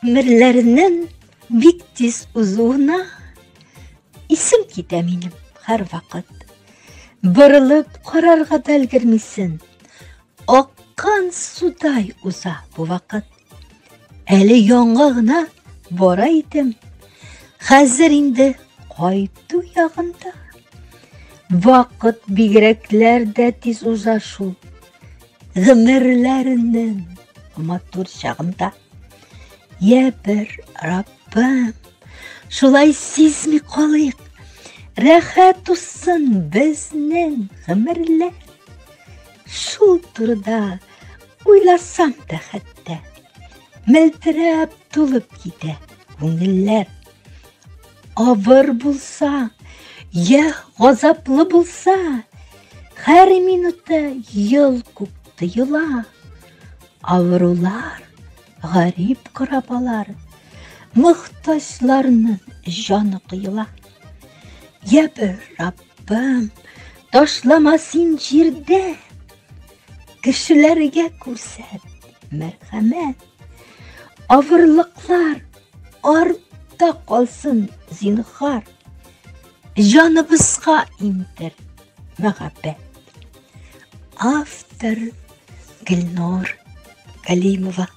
Гомерләренең бик тиз узуына исем китә минем һәрвакыт. Борылып карарга да өлгермисен. Аккан судай уза бу вакыт. Әле яңа гына бара идем. Хәзер инде кайту ягында. Вакыт бигрәкләр дә тиз уза шул. Гомерләренең матур чагында. Йә бер Раббым, шулай сизми калыйк. Рәхәт узсын безнең гомерләр. Шул турыда уйласам да хәтта мелтерәп тулып китә күңелләр. Авыр булса, я газаплы булса, һәр минутта ел күк тоела. Авырулар, гарип корабалар, мохтаҗларның җаны кыела. Я бер Раббым, ташлама син җирдә, кешеләргә күрсәт мәрхәмәт. Авырлыклар артта калсын, зинһар. Җаныбызга иңдер мәхәббәт. Автор Гөлнур Галимова.